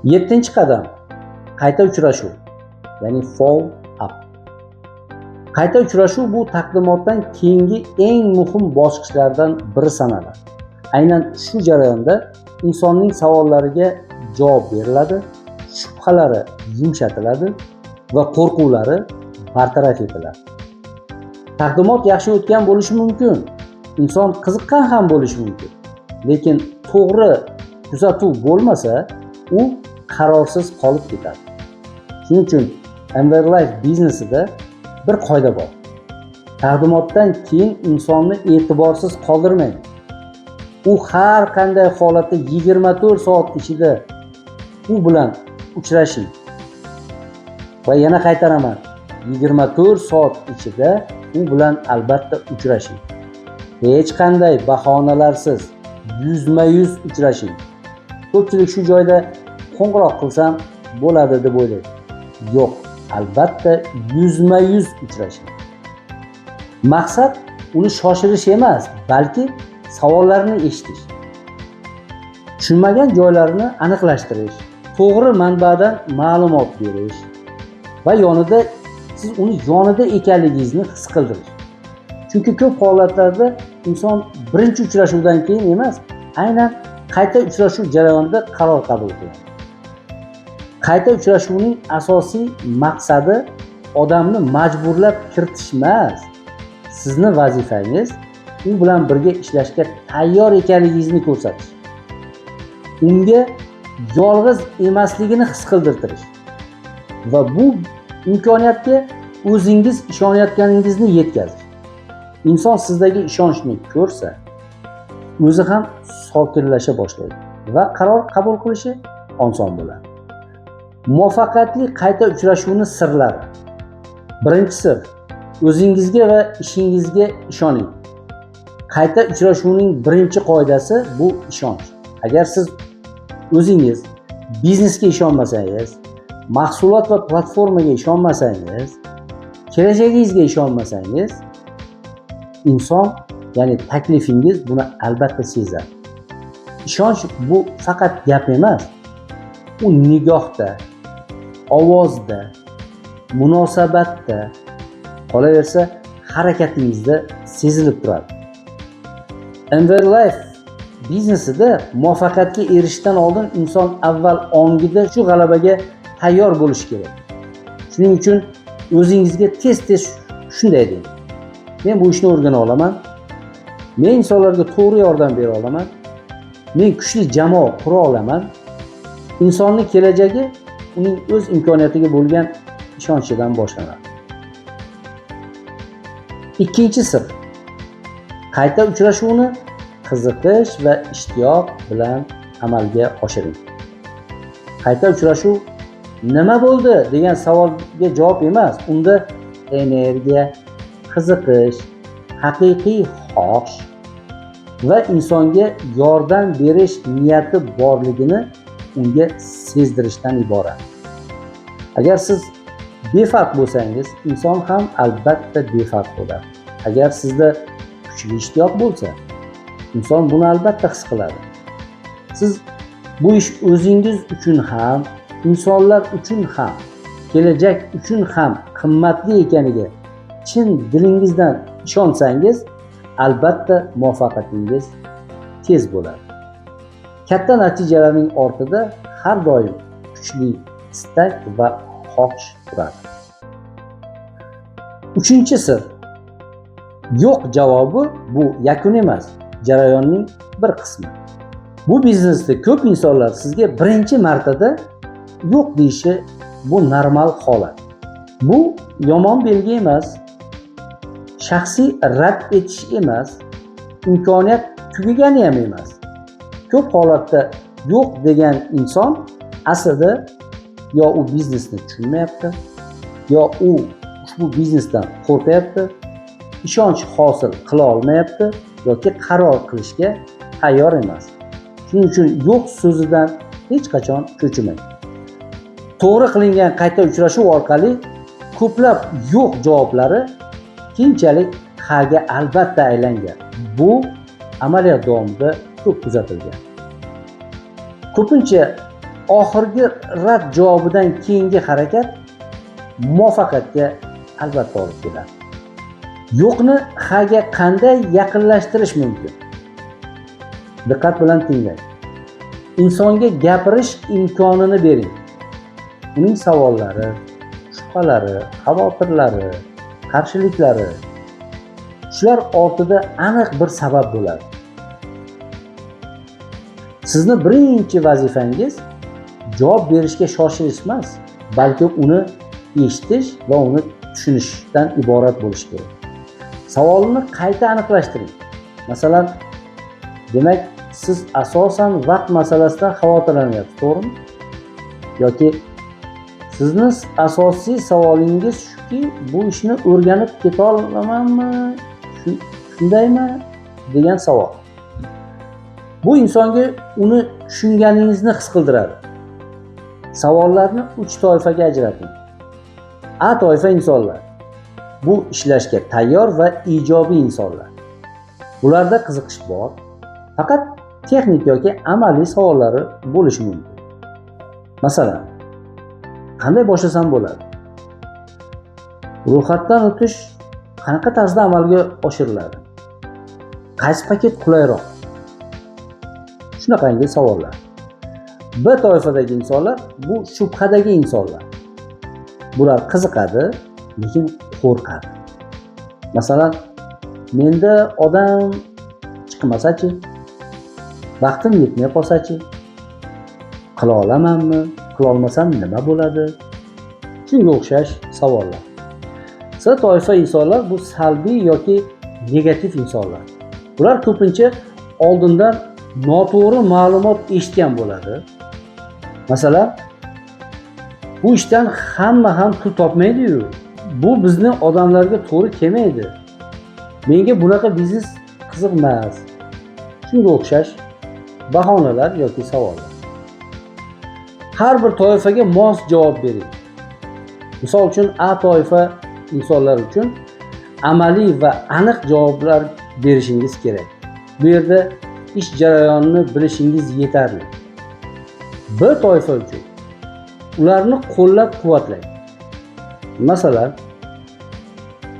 Yettinchi qadam: qayta uchrashuv, ya'ni follow up. Qayta uchrashuv bu taqdimotdan keyingi eng muhim bosqichlardan biri sanaladi. Aynan shu jarayonda insonning savollariga javob beriladi, shubhalari yumshatiladi va qo'rquvlari bartaraf etiladi. Taqdimot yaxshi o'tgan bo'lishi mumkin, inson qiziqqan ham bo'lishi mumkin, lekin to'g'ri kuzatuv bo'lmasa, u qarorsiz qolib ketadi. Shuning uchun Enver Life biznesida bir qoida bor: taqdimotdan keyin insonni e'tiborsiz qoldirmang. U har qanday holatda 24 soat ichida u bilan uchrashing va yana qaytaraman, 24 soat ichida u bilan albatta uchrashing. Hech qanday bahonalarsiz yuzma yuz uchrashing. Ko'pchilik shu joyda qo'ng'iroq qilsam bo'ladi deb o'ylaydi. Yo'q, albatta yuzma yuz uchrashing. Maqsad uni shoshirish emas, balki savollarini eshitish, tushunmagan joylarini aniqlashtirish, to'g'ri manbadan ma'lumot berish va yonida, siz uni yonida ekanligingizni his qildirish. Chunki ko'p holatlarda inson birinchi uchrashuvdan keyin emas, aynan qayta uchrashuv jarayonida qaror qabul qiladi. Qayta uchrashuvning asosiy maqsadi odamni majburlab kiritish emas. Sizni vazifangiz u bilan birga ishlashga tayyor ekanligingizni ko'rsatish, unga yolg'iz emasligini his qildirtirish va bu imkoniyatga o'zingiz ishonayotganingizni yetkazish. Inson sizdagi ishonchni ko'rsa, o'zi ham sokinlasha boshlaydi va qaror qabul qilishi oson bo'ladi. Muvaffaqiyatli qayta uchrashuvni sirlari. Birinchi sir: o'zingizga va ishingizga ishoning. Qayta uchrashuvning birinchi qoidasi bu ishonch. Agar siz o'zingiz biznesga ishonmasangiz, mahsulot va platformaga ishonmasangiz, kelajagingizga ishonmasangiz, inson, ya'ni taklifingiz buni albatta sezadi. Ishonch bu faqat gap emas, u nigohda, ovozda, munosabatda, qolaversa harakatingizda sezilib turadi. Enver Life biznesida muvaffaqiyatga erishishdan oldin inson avval ongida shu g'alabaga tayyor bo'lishi kerak. Shuning uchun o'zingizga tez tez shunday deng: "Men bu ishni o'rgana olaman, men insonlarga to'g'ri yordam bera olaman, men kuchli jamoa qura olaman." Insonni kelajagi uning o'z imkoniyatiga bo'lgan ishonchidan boshlanadi. Ikkinchi sir: qayta uchrashuvni qiziqish va ishtiyoq bilan amalga oshiring. Qayta uchrashuv "Nima bo'ldi?" degan savolga javob emas. Unda energiya, qiziqish, haqiqiy xohish va insonga yordam berish niyati borligini unga sezdirishdan iborat. Agar siz befarq bo'lsangiz, inson ham albatta befarq bo'ladi. Agar sizda kuchli ishtiyoq bo'lsa, inson buni albatta his qiladi. Siz bu ish o'zingiz uchun ham, insonlar uchun ham, kelajak uchun ham qimmatli ekaniga chin dilingizdan ishonsangiz, albatta muvaffaqiyatingiz tez bo'ladi. Katta natijalarning ortida har doim kuchli istak va xohish turadi. Uchinchi sir: yo'q javobi bu yakun emas, jarayonning bir qismi. Bu biznesda ko'p insonlar sizga birinchi martada yo'q deyishi bu normal holat. Bu yomon belgi emas, shaxsiy rad etish emas, imkoniyat tugagani ham emas. Ko'p holatda yo'q degan inson aslida yo u biznesni tushunmayapti, yo u ushbu biznesdan qo'rqyapti, ishonch hosil qila olmayapti yoki qaror qilishga tayyor emas. Shuning uchun yo'q so'zidan hech qachon cho'chimang. To'g'ri qilingan qayta uchrashuv orqali ko'plab yo'q javoblari keyinchalik haga albatta aylangan. Bu amaliyot davomida ko'p kuzatilgan. Ko'pincha Oxirgi rad javobidan keyingi harakat muvaffaqiyatga albatta olib keladi. Yo'qni haga qanday yaqinlashtirish mumkin? Diqqat bilan tinglang. Insonga gapirish imkonini bering. Uning savollari, shubhalari, xavotirlari, qarshiliklari, shular ortida aniq bir sabab bo'ladi. Sizni birinchi vazifangiz javob berishga shoshilish emas, balki uni eshitish va uni tushunishdan iborat bo'lishi kerak. Savolni qayta aniqlashtiring. Masalan, demak, siz asosan vaqt masalasidan xavotirlanyapsiz, to'g'rimi? Yoki sizni asosiy savolingiz shuki, bu ishni o'rganib keta olamanmi, shundaymi degan savol. Bu insonga uni tushunganingizni his qildiradi. Savollarni 3 toifaga ajrating. A toifa insonlar. Bu ishlashga tayyor va ijobiy insonlar. Bularda qiziqish bor, faqat texnik yoki amaliy savollari bo'lishi mumkin. Masalan, qanday boshlasam bo'ladi? Ro'yxatdan o'tish qanaqa tarzda amalga oshiriladi? Qaysi paket qulayroq? Shunaqangi savollar. B toifadagi insonlar bu shubhadagi insonlar. Bular qiziqadi, lekin qo'rqadi. Masalan, menda odam chiqmasachi, vaqtim yetmay qolsachi, qila olamanmi, qila olmasam nima bo'ladi? Shunga o'xshash savollar. C toifa insonlar bu salbiy yoki negativ insonlar. Ular ko'pincha oldindan noto'g'ri ma'lumot eshitgan bo'ladi. Masalan, bu ishdan hamma ham pul topmaydi-yu. Bu bizni odamlarga to'g'ri kelmaydi. Menga bunaqa biznes qiziq emas. Shunga o'xshash bahonalar yoki savollar. Har bir toifaga mos javob bering. Misol uchun, A toifa insonlar uchun amaliy va aniq javoblar berishingiz kerak. Bu yerda ish jarayonini bilishingiz yetarli. B toifa uchun ularni qo'llab-quvvatlang. Masalan,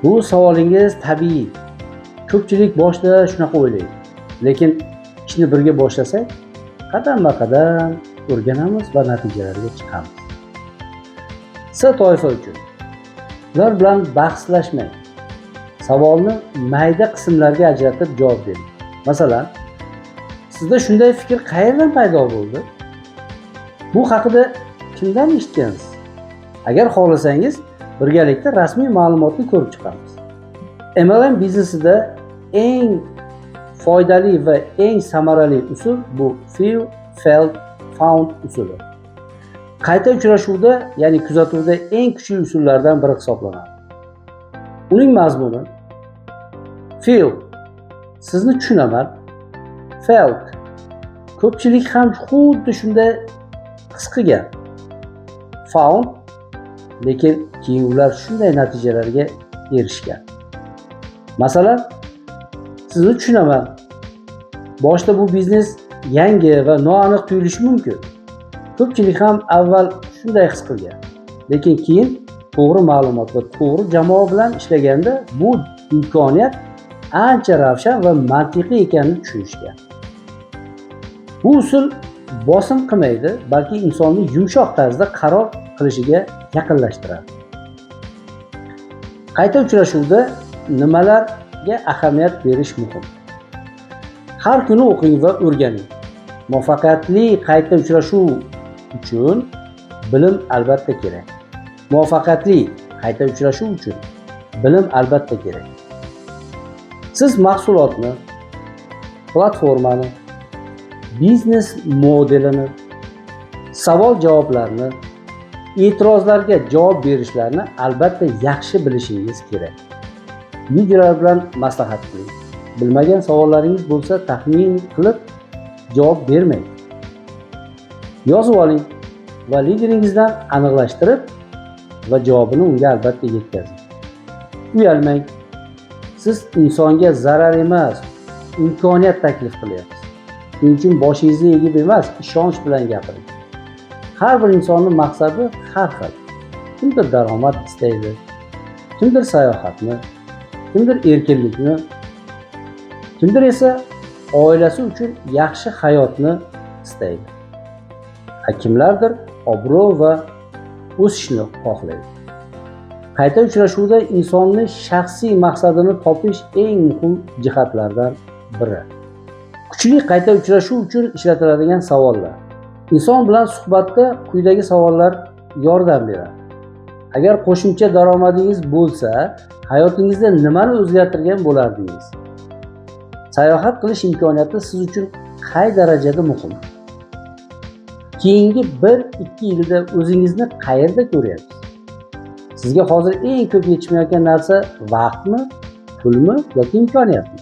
bu savolingiz tabiiy. Ko'pchilik boshida shunaqa o'ylaydi. Lekin ishni birga boshlasak, qadamma-qadam o'rganamiz va natijalarga chiqamiz. C toifa uchun ular bilan bahslashmang. Savolni mayda qismlarga ajratib javob bering. Masalan, sizda shunday fikr qayerdan paydo bo'ldi? Bu haqida kimdan eshitgansiz? Agar xohlasangiz, birgalikda rasmiy ma'lumotni ko'rib chiqamiz. MLM biznesida eng foydali va eng samarali usul bu Feel, Felt, Found usuli. Qayta uchrashuvda, ya'ni kuzatuvda eng kuchli usullardan biri hisoblanadi. Uning mazmuni: Feel, sizni tushunaman. Felt, ko'pchilik ham xuddi shunday his qilgan. Found, lekin keyin ular shunday natijalarga erishgan. Masalan, sizni tushunaman. Boshida bu biznes yangi va noaniq tuyulishi mumkin. Ko'pchilik ham avval shunday his qilgan. Lekin keyin to'g'ri ma'lumot va to'g'ri jamoa bilan ishlaganda bu imkoniyat ancha ravshan va mantiqiy ekanini tushunishgan. Bu usul bosim qilmaydi, balki insonni yumshoq tarzda qaror qilishiga yaqinlashtiradi. Qayta uchrashuvda nimalarga ahamiyat berish muhim? Har kuni o'qing va o'rganing. Muvaffaqiyatli qayta uchrashuv uchun bilim albatta kerak. Muvaffaqiyatli qayta uchrashuv uchun bilim albatta kerak. Siz mahsulotni, platformani, biznes modelini, savol javoblarni, e'tirozlarga javob berishlarni albatta yaxshi bilishingiz kerak. Liderlar bilan maslahat qiling. Bilmagan savollaringiz bo'lsa, taxmin qilib javob bermang. Yozib oling va lideringizdan aniqlashtirib va javobini unga albatta yetkazing. Uyalmang. Siz insonga zarar emas, imkoniyat taklif qilyapsiz. Shuning uchun boshingizni egib emas, ishonch bilan gapiring. Har bir insonning maqsadi har xil. Kimdir daromad istaydi, kimdir sayohatni, kimdir erkinlikni, kimdir esa oilasi uchun yaxshi hayotni istaydi. Kimlardir obro' va o'sishni xohlaydi. Qayta uchrashuvda insonni shaxsiy maqsadini topish eng muhim jihatlardan biri. Kuchli qayta uchrashuv uchun ishlatiladigan savollar. Inson bilan suhbatda quyidagi savollar yordam beradi. Agar qo'shimcha daromadingiz bo'lsa, hayotingizda nimani o'zgartirgan bo'lardingiz? Sayohat qilish imkoniyati siz uchun qay darajada muhim? Keyingi 1-2 yilda o'zingizni qayerda ko'ryapsiz? Sizga hozir eng ko'p yetishmayotgan narsa vaqtmi, pulmi yoki imkoniyatmi?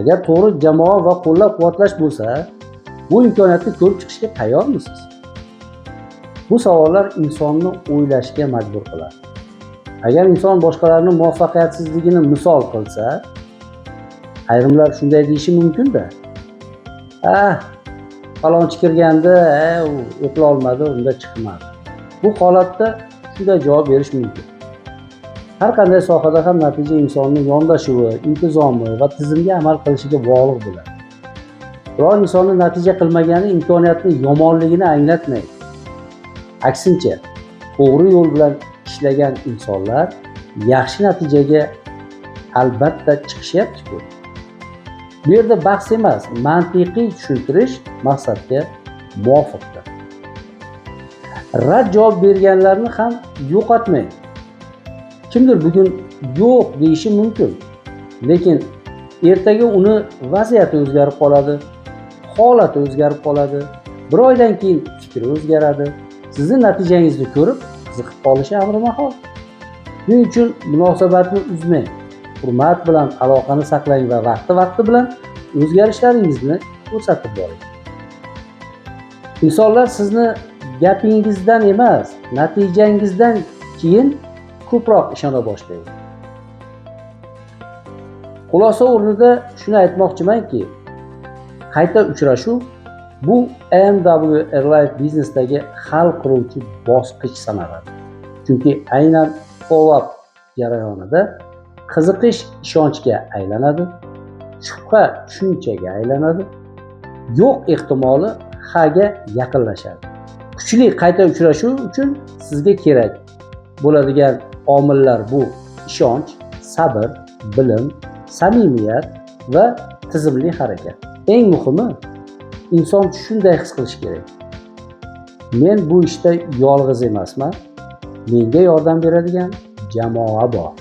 Agar to'g'ri jamoa va qo'llab-quvvatlash bo'lsa, bu imkoniyatni ko'rib chiqishga tayyormisiz? Bu savollar insonni o'ylashga majbur qiladi. Agar inson boshqalarning muvaffaqiyatsizligini misol qilsa, ayrimlar shunday deyishi mumkin-da: "Ah, falonchi kirganda, u eplolmadi, unda chiqmadi." Bu holatda shunday javob berish mumkin: har qanday sohada ham natija insonning yondashuvi, intizomi va tizimga amal qilishiga bog'liq bo'ladi. Biror insonni natija qilmagani imkoniyatni yomonligini anglatmaydi. Aksincha, to'g'ri yo'l bilan ishlagan insonlar yaxshi natijaga albatta chiqishyapti-ku. Bu yerda bahs emas, mantiqiy tushuntirish maqsadga muvofiqdir. Rad javob berganlarni ham yo'qotmang. Kimdir bugun yo'q deyishi mumkin, lekin ertaga uni vaziyati o'zgarib qoladi, holati o'zgarib qoladi, bir oydan keyin fikri o'zgaradi. Sizni natijangizni ko'rib qiziqib qolishi amri mahol. Shuning uchun munosabatni uzmang, hurmat bilan aloqani saqlang va vaqti vaqti bilan o'zgarishlaringizni ko'rsatib boring. Insonlar sizni gapingizdan emas, natijangizdan keyin ko'proq ishona boshlaydi. Xulosa o'rnida shuni aytmoqchimanki, qayta uchrashuv bu MW Airlife biznesdagi hal qiluvchi bosqich sanaladi, chunki aynan follow up jarayonida qiziqish ishonchga aylanadi, shubha tushunchaga aylanadi, yo'q ehtimoli haga yaqinlashadi. Kuchli qayta uchrashuv uchun sizga kerak bo'ladigan omillar bu ishonch, sabr, bilim, samimiyat va tizimli harakat. Eng muhimi, inson shunday his qilishi kerak: men bu ishda yolg'iz emasman, menga yordam beradigan jamoa bor.